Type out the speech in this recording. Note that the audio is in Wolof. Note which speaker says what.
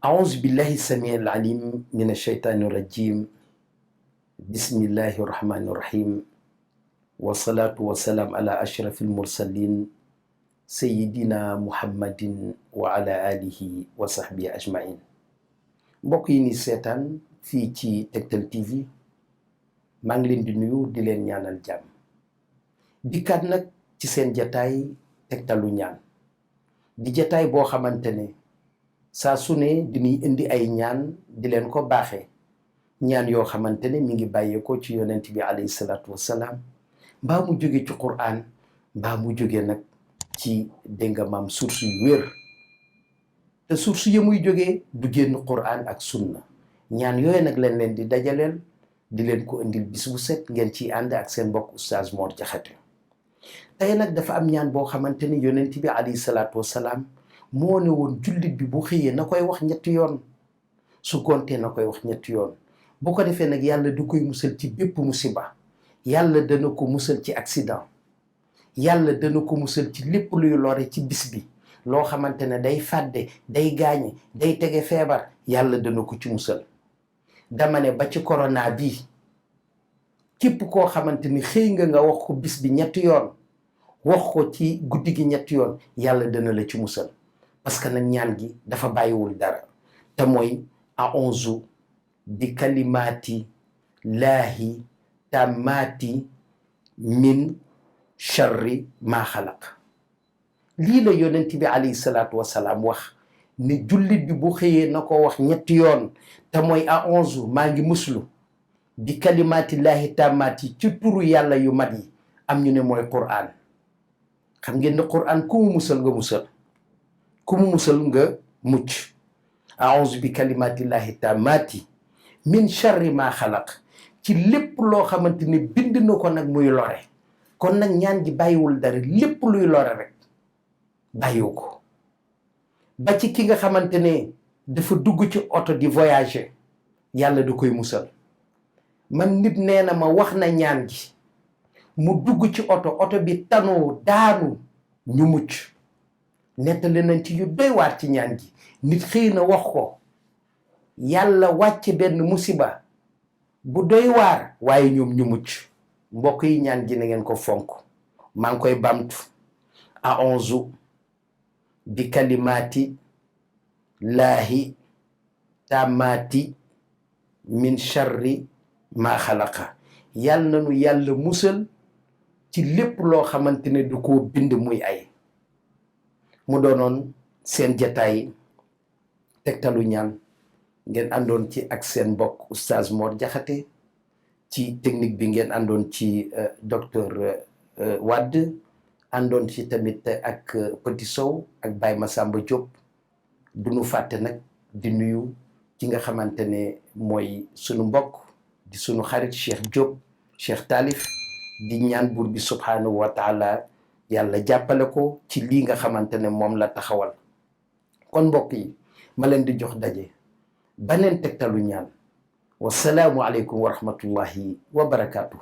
Speaker 1: أعوذ بالله السميع العليم من الشيطان الرجيم بسم الله الرحمن الرحيم والصلاة والسلام على أشرف المرسلين سيدنا محمد وعلى آله وصحبه أجمعين mbokk yi ni seetaan fii ci Tektal TV maa ngi leen di nuyu di leen ñaanal jàmm dikkaat nag ci seen jataay tegtalu ñaan di jataay boo xamante ne saa su ne diñuy indi ay ñaan di leen ko baaxee ñaan yoo xamante ne mi ngi bàyyeekoo ci yonent bi alayhi salaatu wassalaam mbaa mu jóge ci Qur'an mbaa mu jóge nag ci dégg nga maam source yu wér te source yi muy jógee du génn Qur'an ak sunna ñaan yooyu nag leen leen di dajaleel di leen ko indil bis bu set ngeen ciy ànd ak seen mbokk oustaz Mor Jaxate tey nag dafa am ñaan boo xamante ni yonent bi alayhi salaatu wassalaam moo ne woon jullit bi bu xëyee na koy wax ñetti yoon su gontee na koy wax ñetti yoon bu ko defee nag yàlla du koy musal ci bépp musiba yàlla dana ko musal ci accident yàlla dana ko musal ci lépp luy lore ci bis bi loo xamante ne day fàdde day gaañe day tege feebar yàlla dana ko ci musal dama ne ba ci corona bii képp koo xamante ni xëy nga wax ko bis bi ñetti yoon wax ko ci guddi gi ñetti yoon yàlla dana la ci musal parce que nag ñaan gi dafa bàyyiwul dara te mooy a'uuzu bi kalimaati laahi tammaati min charri maa xalaq lii la yonent bi alayhi salaatu wasalaam wax ne jullit bi bu xëyee na ko wax ñetti yoon te mooy a'uuzu maa ngi muslu bi kalimaati laahi tammaati ci turu yàlla yu mat yi am ñu ne mooy Qur'an xam ngeen ne Qur'an ku mu musal nga musal ku mu musal nga mucc a'uuzu bi kalimaati laahi tammaati min charri maa xalaq ci lépp loo xamante ne bind na ko nag muy lore kon nag ñaan gi bàyyiwul dara lépp luy lore rek bàyyiwu ko ba ci ki nga xamante ne dafa dugg ci oto di voyager yàlla da koy musal man nit nee na ma wax na ñaan gi mu dugg ci oto bi tanoo daanu ñu mucc nettali nañ ci yu doy waar ci ñaan gi nit xëy na wax ko yàlla wàcce benn musiba bu doy waar waaye ñoom ñu mucc mbokk yi ñaan gi na ngeen ko fonk maa ngi koy bamtu a'uuzu bi kalimaati laahi tammaati min charri maa xalaqa yàlla nanu yàlla musal ci lépp loo xamante ne du ko bind muy ay mu doonoon seen jataay tegtalu ñaan ngeen àndoon ci ak seen mbokk oustaz Mor Jaxate ci technique bi ngeen àndoon ci docteur Wade àndoon ci tamit ak Petit Sow ak Baye Massamba Diop du nu fàtte nag di nuyu ki nga xamante ne mooy sunu mbokk di sunu xarit Cheikh Diop Cheikh Talif di ñaan buur bi subhanahu wa taala yàlla jàppale ko ci lii nga xamante ne moom la taxawal kon mbokk yi ma leen di jox daje baneen tegtalu ñaan wasalaamu aleykum wa rahmatullahi wa barakaatu.